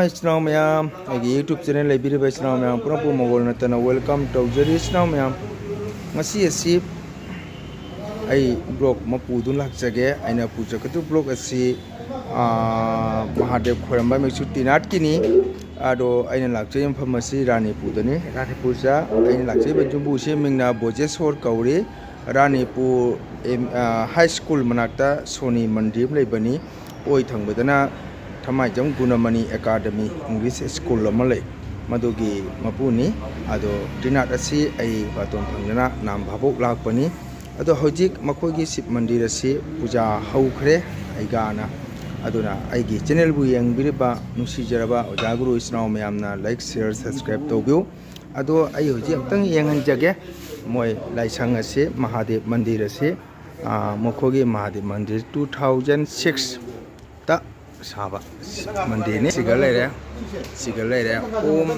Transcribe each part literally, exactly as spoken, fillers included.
ꯏꯆꯤꯟ ꯏꯅꯥꯎ ꯃꯌꯥꯝ, ꯑꯩꯒꯤ YouTube channel ꯂꯩꯕꯤꯔꯤꯕ ꯏꯆꯤꯟ ꯏꯅꯥꯎ ꯃꯌꯥꯝ ꯄꯨꯝꯅꯃꯛꯄꯨ ꯃꯒꯣꯜ ꯅꯠꯇꯅ welcome ꯇꯧꯖꯔꯤ꯫ ꯏꯆꯤꯟ ꯏꯅꯥꯎ ꯃꯌꯥꯝ, ꯉꯁꯤ ꯑꯁꯤ ꯑꯩ vlog ꯑꯃ ꯄꯨꯗꯨꯅ ꯂꯥꯛꯆꯒꯦ꯫ ꯑꯩꯅ ꯄꯨꯖꯒꯗꯕ vlog ꯑꯁꯤ, ꯑꯥ, ꯃꯍꯥꯗꯦꯕ ꯈꯣꯏꯔꯝꯕ ꯃꯩꯁꯨ ꯇꯤꯅꯥꯠꯀꯤꯅꯤ꯫ ꯑꯗꯣ ꯑꯩꯅ ꯂꯥꯛꯆꯔꯤꯕ ꯃꯐꯝ ꯑꯁꯤ ꯔꯥꯅꯤꯄꯨꯔꯗꯅꯤ꯫ ꯔꯥꯅꯤꯄꯨꯔꯗ ꯑꯩꯅ ꯂꯥꯛꯆꯔꯤꯕ ꯌꯨꯝꯕꯨꯁꯤ ꯃꯤꯡꯅ ꯕꯣꯖꯦꯁꯣꯔ ꯀꯧꯔꯤ꯫ ꯔꯥꯅꯤꯄꯨꯔ ꯑꯦꯝ-, ꯑꯥ, ꯍꯥꯏ ꯁ꯭ꯀꯨꯜ ꯃꯅꯥꯛꯇ ꯁꯣꯅꯤ ꯃꯟꯗꯤꯔ ꯑꯃ ꯂꯩꯕꯅꯤ꯫ ꯑꯣꯏ ꯊꯪꯕꯗꯅ ꯊꯃꯥꯏꯖꯝ ꯒꯨꯅꯃꯅꯤ ꯑꯦꯀꯥꯗꯃꯤ ꯏꯪꯂꯤꯁ ꯁ꯭ꯀꯨꯜ ꯑꯃ ꯂꯩ, ꯃꯗꯨꯒꯤ ꯃꯄꯨꯅꯤ꯫ ꯑꯗꯣ ꯇꯤꯅꯥꯠ ꯑꯁꯤ ꯑꯩ ꯕꯥꯇꯣꯟ ꯐꯪꯗꯅ ꯅꯥꯝ ꯚꯥꯕꯣꯛ ꯂꯥꯛꯄꯅꯤ꯫ ꯑꯗꯣ ꯍꯧꯖꯤꯛ ꯃꯈꯣꯏꯒꯤ ꯁꯤꯕ ꯃꯟꯗꯤꯔ ꯑꯁꯤ ꯄꯨꯖꯥ ꯍꯧꯈ꯭ꯔꯦ, ꯑꯩꯒꯥꯅ꯫ ꯑꯗꯨꯅ ꯑꯩꯒꯤ channelꯕꯨ ꯌꯦꯡꯕꯤꯔꯤꯕ ꯅꯨꯡꯁꯤꯖꯔꯕ ꯑꯣꯖꯥ ꯒꯨꯔꯨ ꯏꯆꯤꯟ ꯏꯅꯥꯎ ꯃꯌꯥꯝꯅ like, share, subscribe ꯇꯧꯕꯤꯌꯨ꯫ ꯑꯗꯣ ꯑꯩ ꯍꯧꯖꯤꯛ ꯑꯝꯇꯪ ꯌꯦꯡꯍꯟꯖꯒꯦ꯫ ꯃꯣꯏ ꯂꯥꯏꯁꯪ ꯑꯁꯤ, ꯃꯍꯥꯗꯦꯕ ꯃꯟꯗꯤꯔ ꯑꯁꯤ, ꯑꯥ, ꯃꯈꯣꯏꯒꯤ ꯃꯍꯥꯗꯦꯕ ꯃꯟꯗꯤꯔ two thousand sixꯇ ꯁꯥꯕ ꯃꯟꯗꯤꯔꯅꯤ꯫ ꯁꯤꯒ ꯂꯩꯔꯦ, ꯁꯤꯒ ꯂꯩꯔꯦ꯫ ꯑꯣꯝ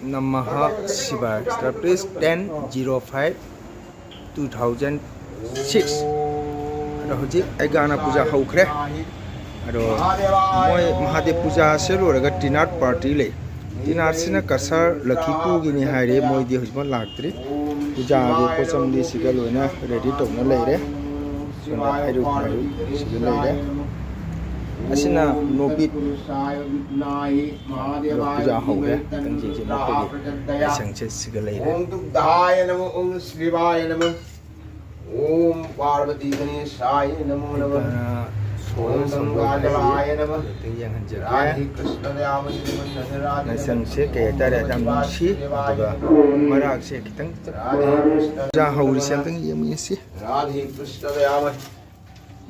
ꯅꯃꯍ ꯁꯤꯚꯥꯌ꯫ Please, ten zero five two thousand six꯫ ꯑꯗꯣ ꯍꯧꯖꯤꯛ ꯑꯩꯒꯥꯅ ꯄꯨꯖꯥ ꯍꯧꯈ꯭ꯔꯦ꯫ ꯑꯗꯣ ꯃꯣꯏ ꯃꯍꯥꯗꯦꯕ ꯄꯨꯖꯥꯁꯦ ꯂꯣꯏꯔꯒ ꯇꯤꯅꯥꯠ party ꯂꯩ꯫ ꯇꯤꯅꯥꯠꯁꯤꯅ ꯀꯁꯥꯔ ꯂꯛꯈꯤꯄꯨꯔꯒꯤꯅꯤ ꯍꯥꯏꯔꯦ, ꯃꯣꯏꯗꯤ ꯍꯧꯖꯤꯛꯃꯛ ꯂꯥꯛꯇ꯭ꯔꯤ꯫ ꯄꯨꯖꯥꯒꯤ ꯄꯣꯠꯆꯪꯗꯤ ꯁꯤꯗ ꯂꯣꯏꯅ ready ꯇꯧꯅ ꯂꯩꯔꯦ꯫ ꯁꯣꯝꯗ ꯍꯩꯔꯨꯛ ꯃꯩꯔꯨꯛ ꯁꯤꯗ ꯂꯩꯔꯦ꯫ ꯑꯁꯤꯅ ꯅꯣꯕꯤꯠ꯫ ꯑꯗꯣ ꯄꯨꯖꯥ ꯍꯧꯔꯦ꯫ ꯀꯥꯡꯖꯩꯁꯦ ꯃꯈꯣꯏꯒꯤ ꯂꯥꯏꯁꯪꯁꯦ ꯁꯤꯒ ꯂꯩꯔꯦ꯫ ॐ दुग्धाय नमः, ॐ श्रीवाय नमः, ॐ पार्वती गणेशाय नमो नमः, ꯑꯩꯒꯥꯅ ꯁꯣꯜ ॐ ꯁꯪꯒꯣꯝ ꯍꯥꯏꯁꯤ गंगाजलाय नमः, ꯑꯗꯨꯗ ꯌꯦꯡꯍꯟꯖꯒꯦ꯫ राधे कृष्ण दयामय नमः, राधे ꯂꯥꯏꯁꯪꯁꯦ ꯀꯩ ꯍꯥꯏꯇꯥꯔꯦ, ꯌꯥꯝ ꯅꯨꯡꯁꯤ꯫ ꯑꯗꯨꯒ ꯃꯔꯥꯛꯁꯦ ꯈꯤꯇꯪ ꯆꯞꯄꯦ꯫ ꯄꯨꯖꯥ ꯍꯧꯔꯤꯁꯦ ꯑꯝꯇꯪ ꯌꯦꯡꯃꯤꯟꯅꯁꯤ꯫ राधे कृष्ण दयामय।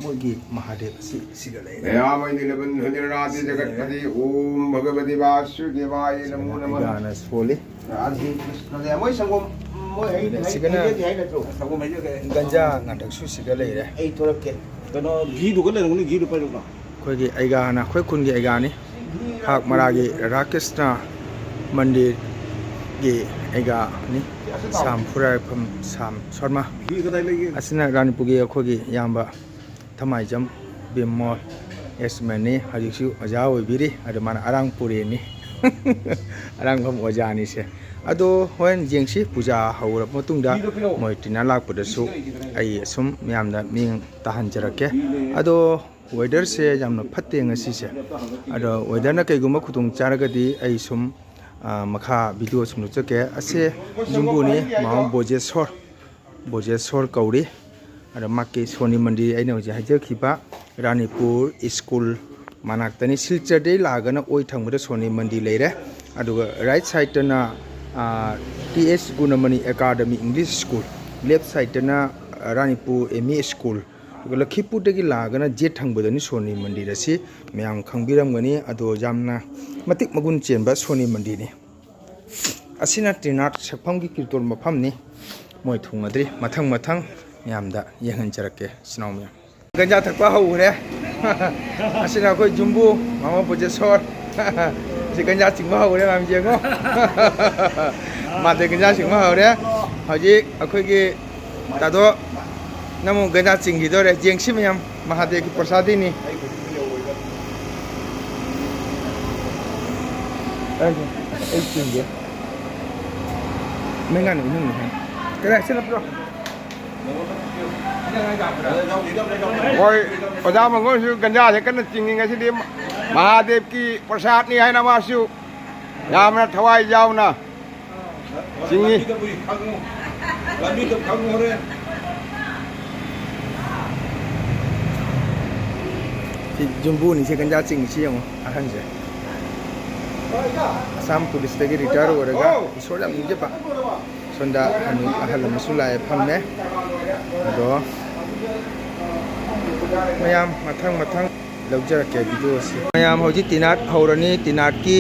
ꯃꯣꯏꯒꯤ ꯃꯍꯥꯗꯦꯕ ꯑꯁꯤ ꯁꯤꯒ ꯂꯩꯔꯦ꯫ दयामय नीलबंधु जगन्नाथ जगतपति, ॐ भगवते वासुदेवाय नमो नमः। ꯑꯩꯒꯥꯅ ꯁꯣꯜꯂꯤ꯫ राधे कृष्ण दयामय। ꯃꯣꯏ ꯁꯪꯒꯣꯝ, ꯃꯣꯏ ꯍꯩ, ꯍꯩ, ꯁꯤꯒꯅ ꯍꯩ ꯍꯩ ꯅꯠꯇ꯭ꯔꯣ? ꯁꯪꯒꯣꯝ ꯍꯩ ꯒꯟꯖꯥ ꯉꯥꯡꯊꯛꯁꯨ ꯁꯤꯒ ꯂꯩꯔꯦ꯫ ꯑꯩ ꯊꯣꯔꯛꯀꯦ꯫ ꯀꯩꯅꯣ, ꯘꯤꯗꯨꯒ ꯂꯩꯔꯝꯒꯅꯤ, ꯘꯤꯗꯨ ꯄꯥꯏꯔꯛꯎꯅ꯫ ꯑꯩꯈꯣꯏꯒꯤ ꯑꯩꯒꯥꯅ, ꯑꯩꯈꯣꯏ ꯈꯨꯟꯒꯤ ꯑꯩꯒꯥꯅꯤ꯫ ꯍꯥꯛ ꯃꯔꯥꯒꯤ ꯔꯥꯙꯥ ꯀ꯭ꯔꯤꯁꯅ ꯃꯟꯗꯤꯔꯒꯤ ꯑꯩꯒꯥꯅꯤ꯫ ꯁꯥꯝ ꯈꯨꯔꯥꯏꯐꯝ ꯁꯥꯝ ꯁꯔꯃ꯫ ꯘꯤ ꯀꯗꯥꯏ ꯂꯩꯒꯦ? ꯑꯁꯤꯅ ꯔꯥꯅꯤꯄꯨꯔꯒꯤ ꯑꯩꯈꯣꯏꯒꯤ ꯏꯌꯥꯝꯕ ꯊꯃꯥꯏꯖꯝ ꯕꯤꯃꯣꯜ꯫ ꯑꯦꯁ ꯃꯦꯟꯅꯤ, ꯍꯧꯖꯤꯛꯁꯨ ꯑꯣꯖꯥ ꯑꯣꯏꯕꯤꯔꯤ꯫ ꯑꯗꯣ ꯃꯥꯅ ꯑꯔꯥꯡ ꯄꯨꯔꯦꯟꯅꯤ꯫ ꯑꯔꯥꯡꯕꯝ ꯑꯣꯖꯥꯅꯤꯁꯦ꯫ ꯑꯗꯣ ꯍꯣꯔꯦꯟ ꯌꯦꯡꯁꯤ, ꯄꯨꯖꯥ ꯍꯧꯔꯕ ꯃꯇꯨꯡꯗ ꯃꯣꯏ ꯇꯤꯟꯅ ꯂꯥꯛꯄꯗꯁꯨ ꯑꯩ ꯑꯁꯨꯝ ꯃꯌꯥꯝꯗ ꯃꯤꯡ ꯇꯥꯍꯟꯖꯔꯛꯀꯦ꯫ ꯑꯗꯣ ꯋꯦꯗꯔꯁꯦ ꯌꯥꯝꯅ ꯐꯠꯇꯦ ꯉꯁꯤꯁꯦ꯫ ꯑꯗꯣ ꯋꯦꯗꯔꯅ ꯀꯩꯒꯨꯝꯕ ꯈꯨꯗꯣꯡ ꯆꯥꯔꯒꯗꯤ ꯑꯩ ꯁꯨꯝ, ꯑ, ꯃꯈꯥ ꯚꯤꯗꯤꯑꯣ ꯁꯨꯝ ꯎꯠꯆꯒꯦ꯫ ꯑꯁꯦ ꯌꯨꯝꯕꯨꯅꯤ, ꯃꯥꯃ ꯕꯣꯖꯦꯁꯣꯔ, ꯕꯣꯖꯦꯁꯣꯔ ꯀꯧꯔꯤ꯫ ꯑꯗ ꯃꯍꯥꯛꯀꯤ ꯁꯣꯅꯤ ꯃꯟꯗꯤꯔ ꯑꯩꯅ ꯍꯧꯖꯤꯛ ꯍꯥꯏꯖꯈꯤꯕ ꯔꯥꯅꯤꯄꯨꯔ ꯁ꯭ꯀꯨꯜ ꯃꯅꯥꯛꯇꯅꯤ꯫ ꯁꯤꯜꯆꯔꯗꯒꯤ ꯂꯥꯛꯑꯒꯅ ꯑꯣꯏ ꯊꯪꯕꯗ ꯁꯣꯅꯤ ꯃꯟꯗꯤꯔ ꯂꯩꯔꯦ꯫ ꯑꯗꯨꯒ ꯔꯥꯏꯠ ꯁꯥꯏꯠꯇꯅ, ꯑ, T S Gunamani academy English school, left ꯁꯥꯏꯠꯇꯅ ꯔꯥꯅꯤꯄꯨꯔ ꯑꯦꯝ ꯏ ꯁ꯭ꯀꯨꯜ꯫ ꯑꯗꯨꯒ ꯂꯈꯤꯄꯨꯔꯗꯒꯤ ꯂꯥꯛꯑꯒꯅ ꯖꯦꯠ ꯊꯪꯕꯗꯅꯤ ꯁꯣꯅꯤ ꯃꯟꯗꯤꯔ ꯑꯁꯤ꯫ ꯃꯌꯥꯝ ꯈꯪꯕꯤꯔꯝꯒꯅꯤ꯫ ꯑꯗꯣ ꯌꯥꯝꯅ ꯃꯇꯤꯛ ꯃꯒꯨꯟ ꯆꯦꯟꯕ ꯁꯣꯅꯤ ꯃꯟꯗꯤꯔꯅꯤ꯫ ꯑꯁꯤꯅ ꯇ꯭ꯔꯤꯅꯥꯠ ꯁꯛꯐꯝꯒꯤ ꯀꯤꯔꯇꯣꯟ ꯃꯐꯝꯅꯤ꯫ ꯃꯣꯏ ꯊꯨꯡꯅꯗ꯭ꯔꯤ꯫ ꯃꯊꯪ ꯃꯊꯪ ꯃꯌꯥꯝꯗ ꯌꯦꯡꯍꯟꯖꯔꯛꯀꯦ, ꯏꯆꯤꯟ ꯏꯅꯥꯎ ꯃꯌꯥꯝ꯫ ꯒꯟꯖꯥ ꯊꯛꯄ ꯍꯧꯈ꯭ꯔꯦ꯫ ꯑꯁꯤꯅ ꯑꯩꯈꯣꯏ ꯌꯨꯝꯕꯨ ꯃꯥꯃ ꯕꯣꯖꯦꯁꯣꯔ꯫ ꯁꯤ ꯒꯟꯖꯥ ꯆꯤꯡꯕ ꯍꯧꯈ꯭ꯔꯦ, ꯃꯌꯥꯝ ꯌꯦꯡꯉꯣ꯫ ꯃꯥꯗꯤ ꯒꯟꯖꯥ ꯆꯤꯡꯕ ꯍꯧꯔꯦ꯫ ꯍꯧꯖꯤꯛ ꯑꯩꯈꯣꯏꯒꯤ ꯇꯥꯗꯣ ꯅꯃꯨꯛ ꯒꯟꯖꯥ ꯆꯤꯡꯈꯤꯗꯣꯔꯦ꯫ ꯌꯦꯡꯁꯤ ꯃꯌꯥꯝ, ꯃꯍꯥꯗꯦꯕꯀꯤ ꯄ꯭ꯔꯁꯥꯗꯤꯅꯤ꯫ ꯑꯩ, ꯑꯩ ꯆꯤꯡꯒꯦ꯫ ꯃꯩꯉꯥꯟ ꯏꯃꯨꯡꯅꯤ ꯍꯥꯏ꯫ ꯀꯗꯥꯏ ꯆꯠꯂꯕ꯭ꯔꯣ? ꯍꯣꯏ, ꯑꯣꯖꯥ ꯃꯉꯣꯟꯁꯨ ꯒꯟꯖꯥꯁꯦ ꯀꯟꯅ ꯆꯤꯡꯉꯤ ꯉꯁꯤꯗꯤ꯫ ꯃꯍꯥꯗꯦꯕꯀꯤ ꯄ꯭ꯔꯁꯥꯗꯅꯤ ꯍꯥꯏꯅ ꯃꯥꯁꯨ ꯌꯥꯝꯅ ꯊꯋꯥꯏ ꯌꯥꯎꯅ ꯆꯤꯡꯉꯤ꯫ ꯂꯝꯕꯤꯗ ꯄꯨꯔꯤ ꯈꯪꯉꯨ꯫ ꯂꯝꯕꯤꯗ ꯈꯪꯉꯨ ꯍꯣꯔꯦꯟ꯫ ꯁꯤ ꯌꯨꯝꯕꯨꯅꯤꯁꯦ ꯒꯟꯖꯥ ꯆꯤꯡꯉꯤꯁꯤ ꯌꯦꯡꯉꯣ, ꯑꯍꯟꯁꯦ꯫ ꯑꯁꯥꯝ ꯄꯨꯂꯤꯁꯇꯒꯤ ꯔꯤꯇꯥꯌꯔ ꯑꯣꯏꯔꯒ ꯏꯁꯣꯔ ꯌꯥꯝ ꯅꯤꯡꯖꯕ꯫ ꯁꯣꯝꯗ ꯍꯅꯨ ꯑꯍꯜ ꯑꯃꯁꯨ ꯂꯥꯛꯑꯦ, ꯐꯝꯃꯦ꯫ ꯑꯗꯣ ꯃꯌꯥꯝ ꯃꯊꯪ ꯃꯊꯪ ꯂꯧꯖꯔꯛꯀꯦ ꯚꯤꯗꯤꯑꯣꯁꯤ꯫ ꯃꯌꯥꯝ ꯍꯧꯖꯤꯛ ꯇꯤꯅꯥꯠ ꯍꯧꯔꯅꯤ꯫ ꯇꯤꯅꯥꯠꯀꯤ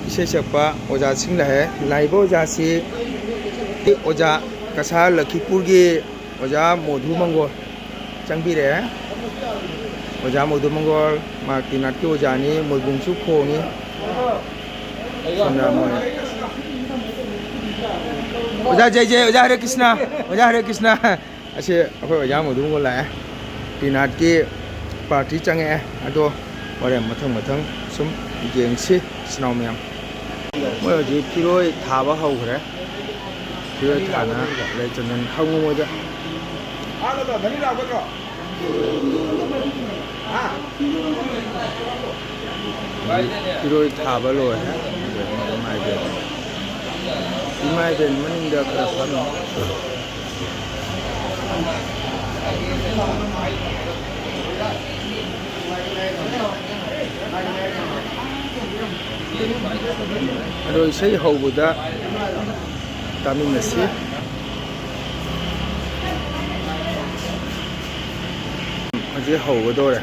ꯏꯁꯩ ꯁꯛꯄ ꯑꯣꯖꯥꯁꯤꯡ ꯂꯥꯛꯑꯦ꯫ ꯂꯥꯛꯏꯕ ꯑꯣꯖꯥꯁꯤ ꯑꯣꯖꯥ ꯀꯁꯥꯔ ꯂꯈꯤꯄꯨꯔꯒꯤ ꯑꯣꯖꯥ ꯃꯣꯙꯨ ꯃꯪꯒꯣꯜ ꯆꯪꯕꯤꯔꯛꯑꯦ꯫ ꯑꯣꯖꯥ ꯃꯣꯙꯨ ꯃꯪꯒꯣꯜ ꯃꯥ ꯇꯤꯅꯥꯠꯀꯤ ꯑꯣꯖꯥꯅꯤ, ꯃꯣꯏꯕꯨꯡꯁꯨ ꯈꯣꯡꯉꯤ꯫ ꯁꯣꯝꯗ ꯃꯣꯏ ꯑꯣꯖꯥ ꯖꯩ ꯖꯩ, ꯑꯣꯖꯥ ꯍꯔꯦ ꯀ꯭ꯔꯤꯁꯅ, ꯑꯣꯖꯥ ꯍꯔꯦ ꯀ꯭ꯔꯤꯁꯅ꯫ ꯑꯁꯤ ꯑꯩꯈꯣꯏ ꯑꯣꯖꯥ ꯃꯣꯙꯨ ꯃꯪꯒꯣꯜ ꯂꯥꯛꯑꯦ꯫ ꯇꯤꯅꯥꯠꯀꯤ ꯄꯥꯔꯇꯤ ꯆꯪꯉꯛꯑꯦ꯫ ꯑꯗꯣ ꯍꯣꯔꯦꯟ ꯃꯊꯪ ꯃꯊꯪ ꯁꯨꯝ ꯌꯦꯡꯁꯤ, ꯏꯆꯤꯟ ꯏꯅꯥꯎ ꯃꯌꯥꯝ꯫ ꯃꯣꯏ ꯍꯧꯖꯤꯛ ꯐꯤꯔꯣꯏ ꯊꯥꯕ ꯍꯧꯈ꯭ꯔꯦ꯫ ꯐꯤꯔꯣꯏ ꯊꯥꯅ ꯂꯩ꯫ ꯆꯟꯗꯟ, ꯍꯪꯉꯨ ꯃꯣꯏꯗ꯫ ꯐꯤꯔꯣꯏ ꯊꯥꯕ ꯂꯣꯏꯔꯦ꯫ ꯏꯃꯥ ꯏꯕꯦꯟ, ꯏꯃꯥ ꯏꯕꯦꯟ ꯃꯅꯤꯡꯗ ꯈꯔ ꯐꯝꯃꯤ꯫ ꯑꯗꯣ ꯏꯁꯩ ꯍꯧꯕꯗ ꯇꯥꯃꯤꯟꯅꯁꯤ꯫ ꯍꯧꯖꯤꯛ ꯍꯧꯒꯗꯧꯔꯦ꯫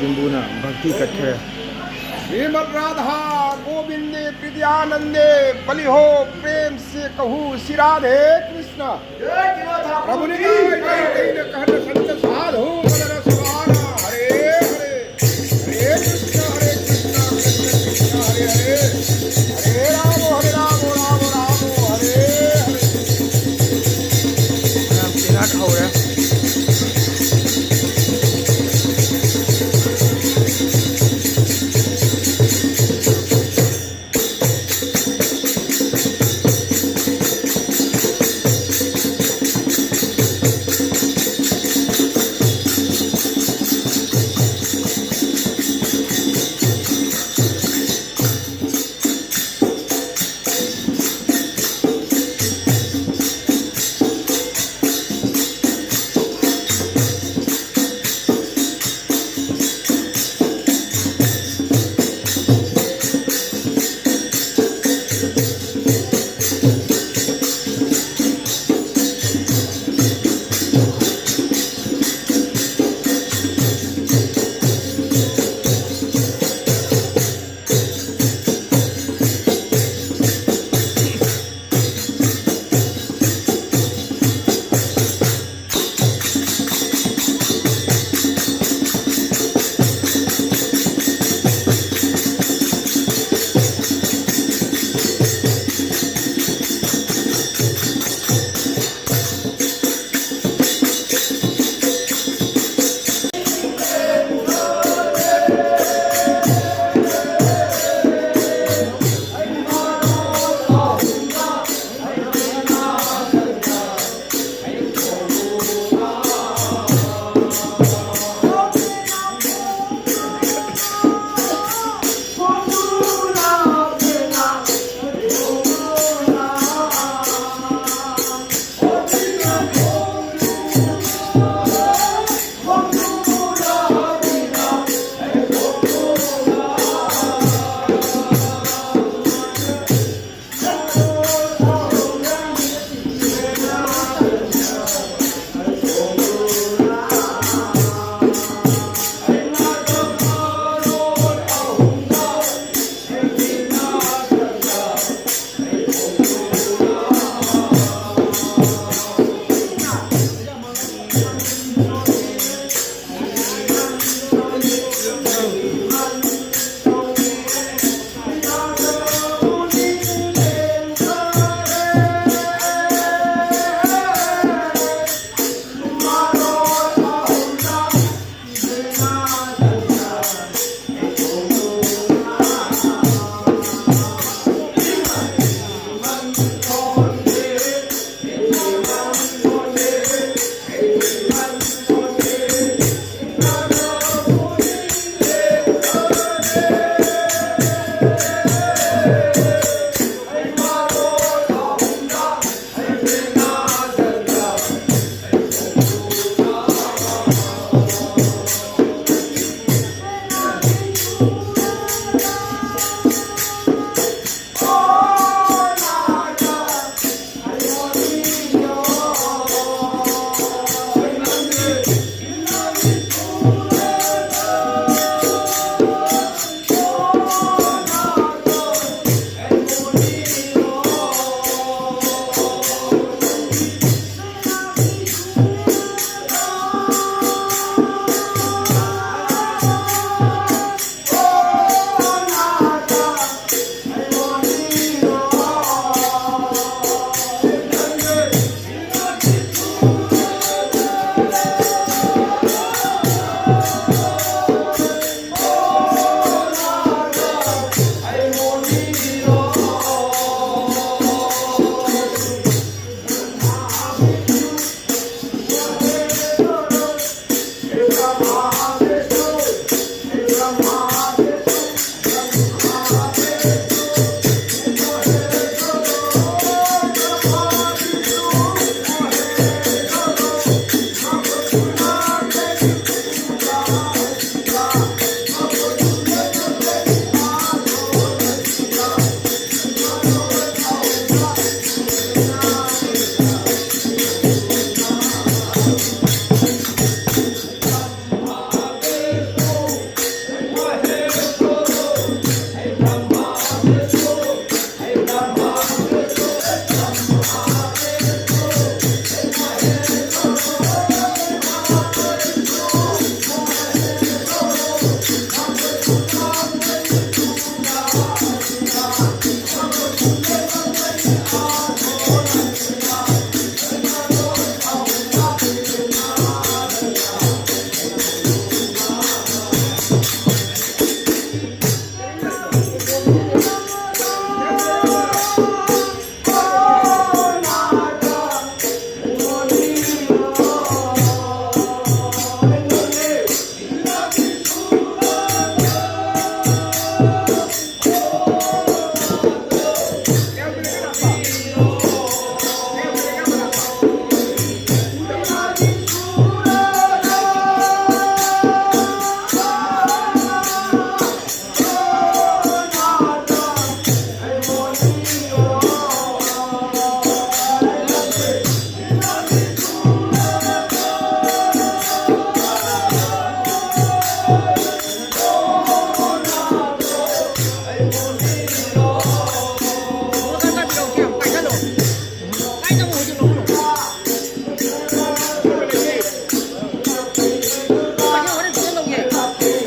ꯌꯨꯝꯕꯨꯅ ꯚꯛꯇꯤ ꯀꯠꯈ꯭ꯔꯦ꯫ श्रीमद् राधा गोविंदे प्रीत्यानंदे बलि हो प्रेम से कहूँ श्री राधे कृष्ण। प्रभु निताय चैतन्य कहत संत साधु मदन सुभाना। हरे हरे हरे कृष्ण हरे कृष्ण कृष्ण कृष्ण हरे हरे। हरे राम हरे राम राम राम हरे हरे। ꯌꯥꯝ ꯊꯤꯅ ꯍꯧꯔꯦ꯫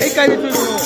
ꯑꯩ ꯀꯥꯏꯗ ꯆꯠꯂꯨꯅꯣ?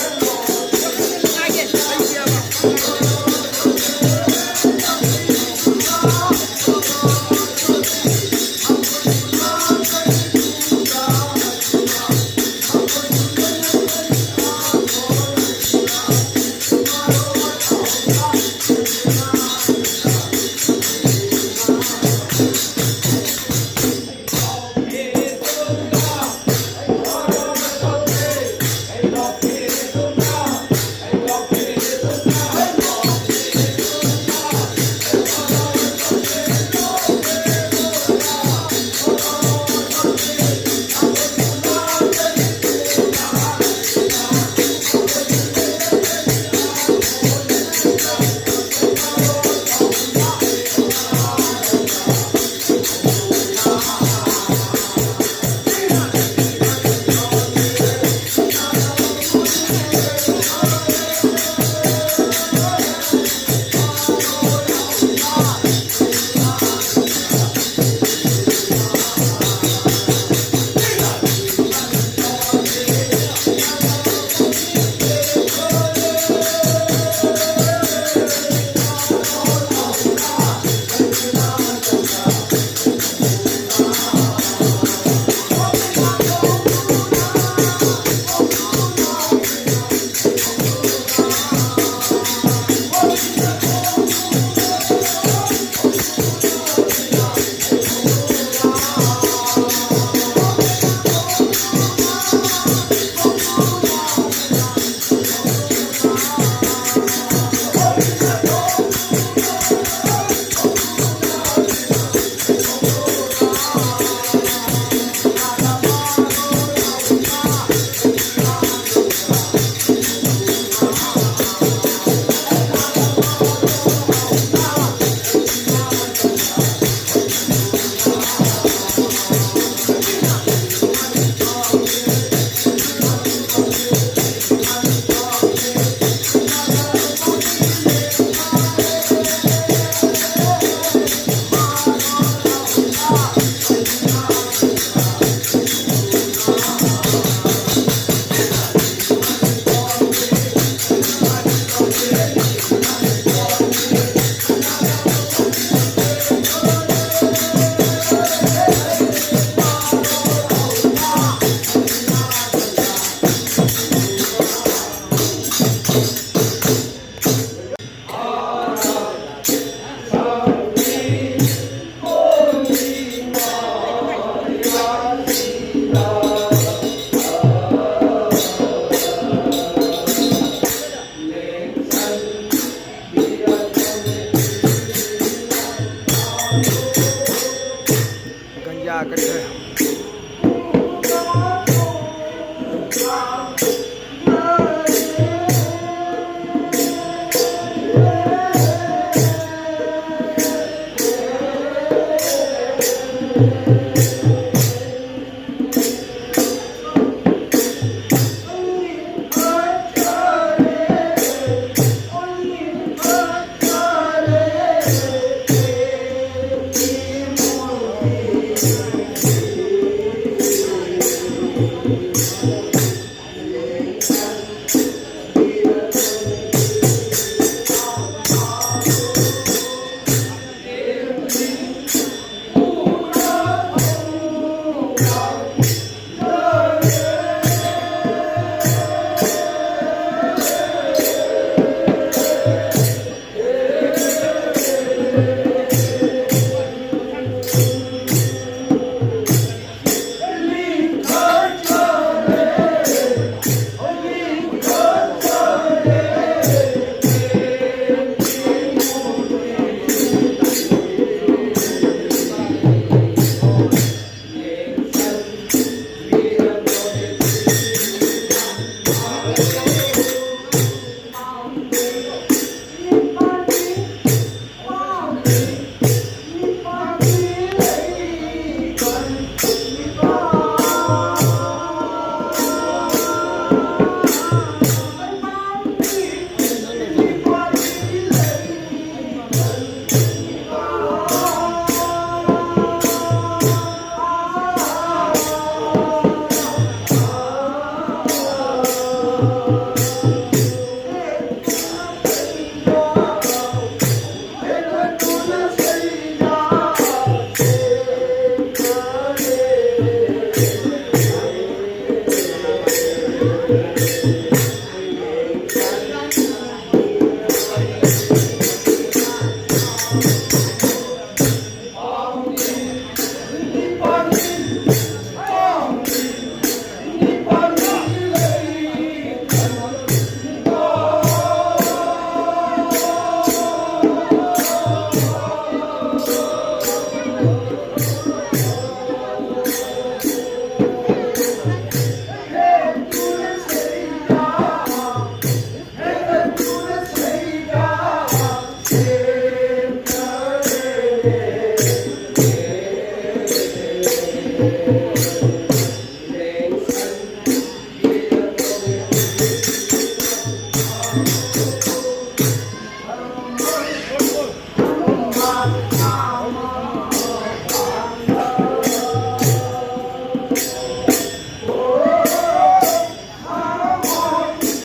ꯂꯥꯛꯀꯅꯤ꯫